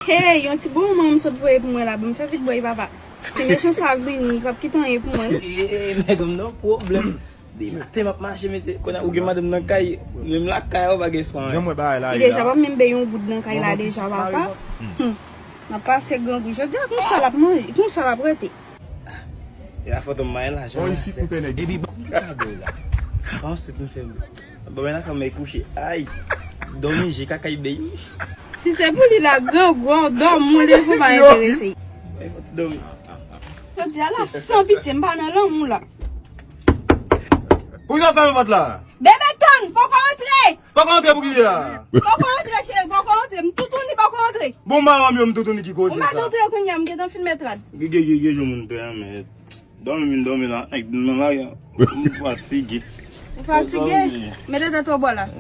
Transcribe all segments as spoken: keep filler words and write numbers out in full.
Hey, yon ti bon moman m sot voye pou mwen la, ban m fè vit bwè papa. Si mechan sa vini, li p ap kite anyen pou mwen. Nèg m nan pwoblèm. Depi maten m ap mache, mesye, kounye a ou gen madanm nan kay, menm lakay ou pa gen espwa anyen. Jan mwen bagay la ye la. Li deja pa menm bay yon goud nan kay la deja, papa. Hmm. M ap pase grangou. Jodi a konsa l ap manje, konsa l ap rete. E la foto m mayen la, jodi a. Bon, isit m pè nèg isit. Epi bon, ki bagay la? Bon, sot m fè. Bon, men la fanm e kouche. Ay. Dòmi je kaka y bay. Si se pou li la, grangou, dòmi, ou leve, ou pa enterese. Ay, fò ti dòmi. Jodi a la, san pitye, m pa nan lanmou la. Poukisa w fèmen pòt la? Bebe tann, poko antre! Poko antre pou kiyè a? Poko antre, cheri, poko antre. M toutouni, poko antre. Bon, madanm yo, m toutouni ki koze sa. Ou mèt antre kounye a, m gentan fin met rad. Gen, gen, gen, gen jou moun te renmen. Dòmi, vin dòmi la. Nèg nan la, m fatige. Ou fatige? Mete tèt ou bò la.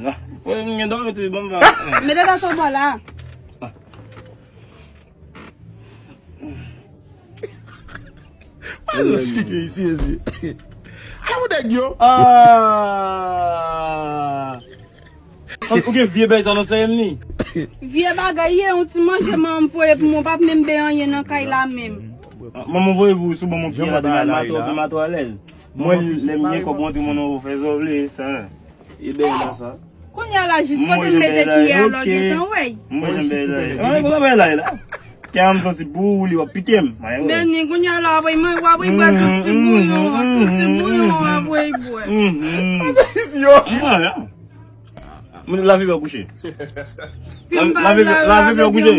Mwen gen dòmi ti bon va. Mete tèt ou bò la. Alòs ki gen isi, mesye. Aw, nèg yo. Ah! Ou gen vye bèy sa nan sèyè m ni? Vye bagay ye, yon ti manje manman voye pou mwen, p ap menm bay anyen nan kay la menm. Manman voye pou sou bon mon pye la, depi mato, depi mato alèz. Mwen, lè m gen kòb, mwen te mwen fè zòvle, sa. E bèy la sa. Kounye a la, jis kote m mete kiyè a, lò gentan wè. Mwen janm bèy la. An, kote bèy la la? Kè a m sansib pou ou, li w ap pike m. Beni, kounye a la, w ap bwè, w ap bwè tout ti bouyon an, tout ti bouyon an, w ap bwè. Yo. Mwen la vi bè kouche. Lavi bè kouche.